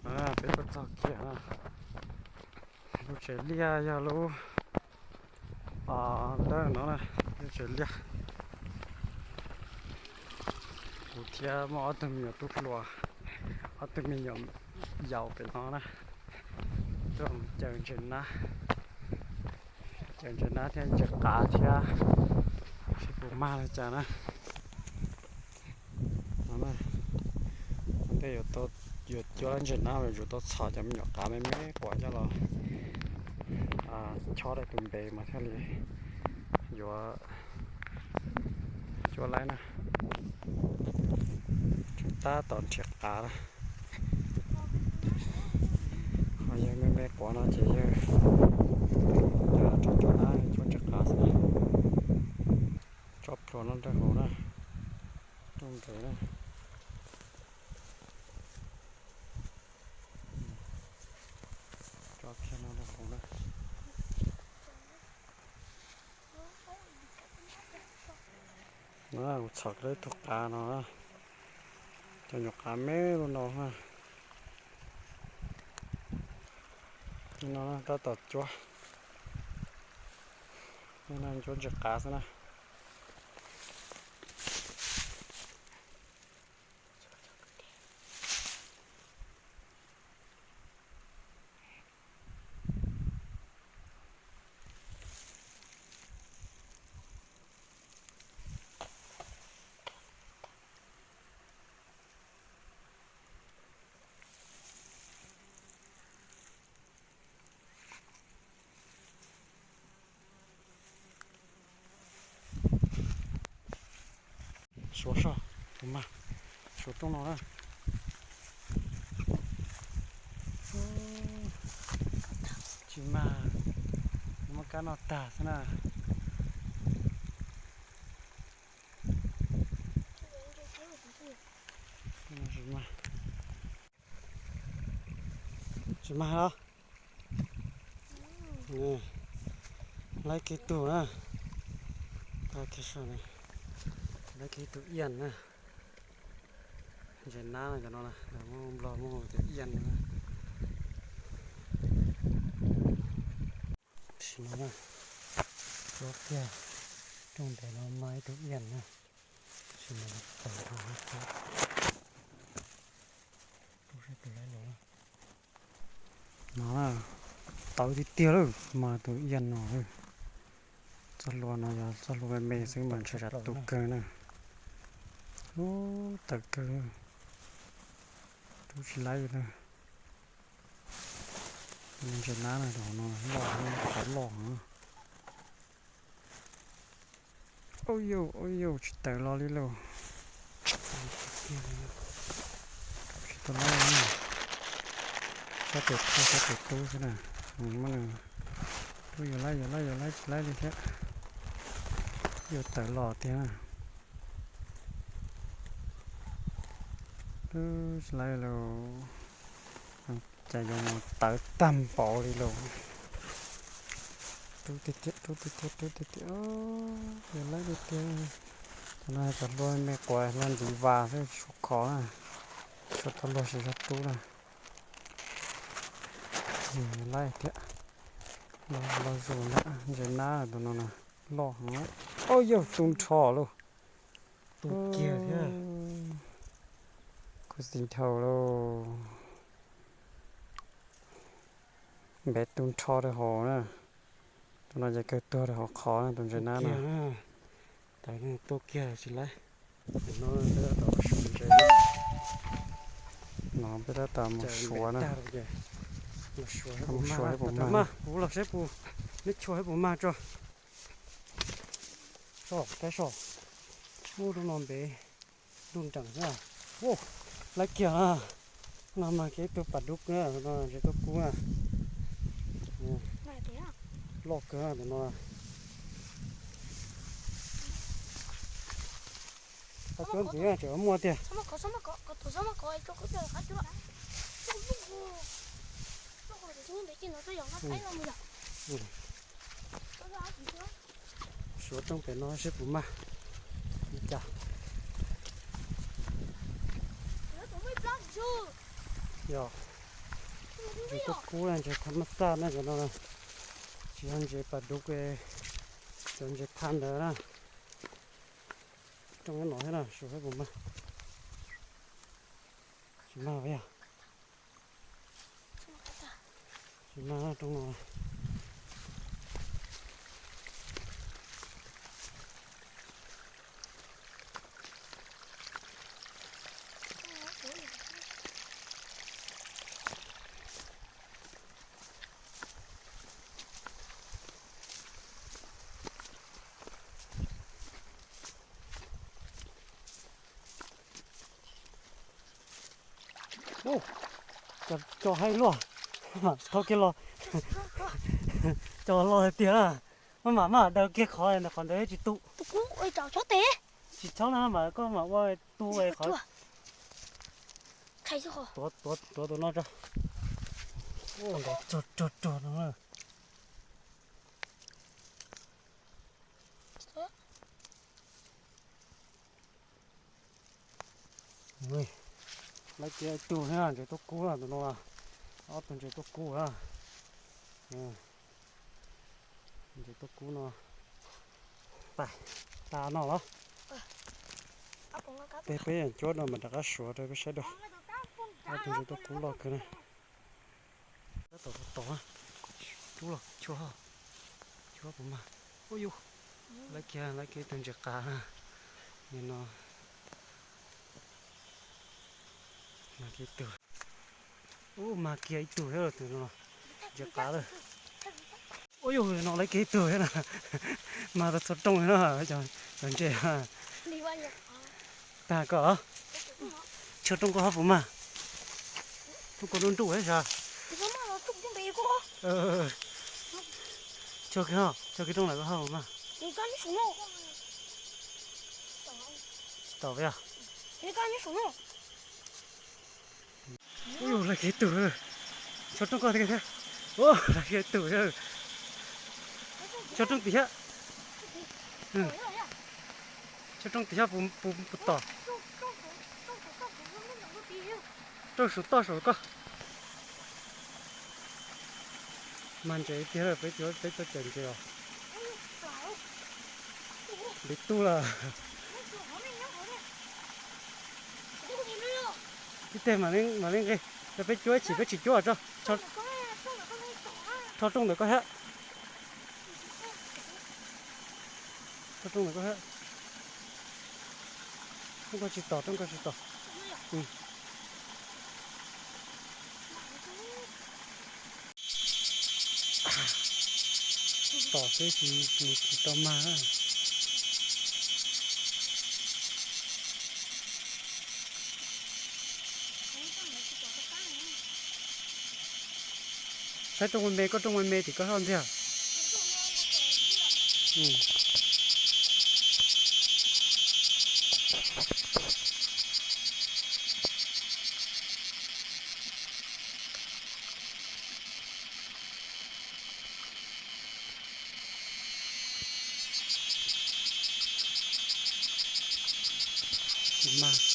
Peb tuaj txog kiag na, lub tsev liaj yog lub lawm no na, lub tsev liaj. Kuv thiab muaj ob tug me nyuam tub hluas, ob tug me nyuam yaus pem no na, tuaj mus caws ntses nab, caws ntses nab thiab ntses qav thiab, seb puas mag li cas na. No na, ua ntej yuav cuab ntses nab los yuav tsum tau txhom cov me nyuam qav me me quav coj los chob rau tus npe mas thiaj li yuav cuab laib na. Tab tom nrhiav qav na. Ho yawg me me quav no ces yawg cuab nab cuab ntses qav xwb na. Tsob plhuav no rau hauv na, rooj nres na. Tsob plhuav no rau hauv na. Kuv txhom kiag ib tug qav no, cov nyuam qav me lub no na. No tab tom cuab, cuab ntses qav xwb na. Suav soj, tus mag, suav rooj no na. Tsis mag, muab kab noj tag xwb na. Tsis mag los? Laib kiag tug na. Laib kiag tug ian na. Ntses nab no cov no, muaj nplog muaj tus ian no. Sim no na, cuab kiag rooj nres no mag ib tug ian na. Sim no tawm rau hauv cuab. Tub seb tus laib los. No na, tawv tiag tiag lawm, mag tus ian no lawm. Txoj hlua no yog txoj hlua me me xwb mas ntshai tsam tu kawg na. Ub, tawv kawg, rub tsis laib li na. Ntses nab no, qhov loj, qhov loj. Ub yau, ub yau, tsis tawm los li lauj. Tsis tau laib li. Sab pem tub, sab pem tub xwb na. Muab nws, tub yuav laib, yuav laib, yuav laib, tsis laib li thiab. Yuav tawm los tiag na. Tsis laib lauj. Cas yuav mus tawv tag npaum li lauj. Rub tiag tiag, rub tiag tiag, rub tiag tiag. Yuav laib tiag tiag. Cov no cov hlua me quav, hlua ntxiv vas xwb, tsis tshua khov na. Tsis tshua tau luag siv zog rub na. Laib thiab. Los zus ntag, ntses nab tus no na, loj heev. Ub yau, tu nrho lauj. Tu kiag thiab. Kuv txiv nrhau lauj. Npev tu nrho rau hauv na. Tus no ces kawg tuag rau hauv qhov na, tus ntses nab no. Tawv tu kiag tsis laib. No peb tab tom mus suav na. Mus suav, mus suav puas mag. Kuv los saib puas, neb chua saib puas mag tso. Soj, saib soj. Ub, lub no npev ntuj nreem xwb. Laib kiag na. No mas kev tug pas dub na, no ntses tuaj kub na. Loj kawg na tus no. Qhov cuab ntxiv tseem muaj tiag. Suav rooj pem no seb puas mag li cas. Yog, Ntses tuaj kub na, ntses tham mab xaj na cov no. Tsis yog ntses pas dub, cov ntses tham ntawd na. Rooj no thiab na, su hab puas mag? Tsis mag yog? Tsis mag rooj no. Cov haib luaj, mam thau kiag los. Cov loj tiag tiag, maj mam maj mam daws kiag qhov ntawd, qhov ntawd tsis tu. Tsis txhob na, mam koj mam ua tu qhov. Tuav tus no tso. Ua nkauj tsuag tsuag tsuag no. Lawv kiag ib tug thiab, ntses tuaj kub na tus no, ob tug ntses tuaj kub na. Ntses tuaj kub no, tas tas no los. Peb peb cuab no mas rov qab suav rau peb saib dua. Ob tug ntses tuaj kub loj kawg na. Tab tom tos, cub los chua, chua puas mag. Ub yus, lawv kiag lawv kiag ib tug ntses qav na, nim no mag kiag ib tug. Ub, mag kiag ib tug thiab tus no, ntses qav lawm. Ub yus, no lawv kiag ib tug thiab na, mag tau txhua rooj li na, cov ntses. Tag koj, txhua rooj koj hab puas mag? Rooj koj nruj nruj thiab sas. Txhua kiag, txhua kiag rooj lawm koj hab puas mag? Tsis tau yog. Ub yus, lawv kiag ib tug, txhua rooj koj thiab. Ub, lawv kiag ib tug, txhua rooj tim thiab. Txhua rooj tim thiab puas tom? Rooj saum toj saum koj. Mag ntses tiag, peb cov peb tuaj caws ntses os. Ntev tub lawm. Tib teg mam li nqis, rau peb cuab ib chim peb tsis cuab tso. Rho rooj ntawm koj thiab. Rho rooj ntawm koj thiab. Rooj koj tsis tom, rooj koj tsis tom. Tom xwb tsis tsis tau mag. Saib rooj me me, koj rooj me me tim koj hab ntxiag. Tsis mag.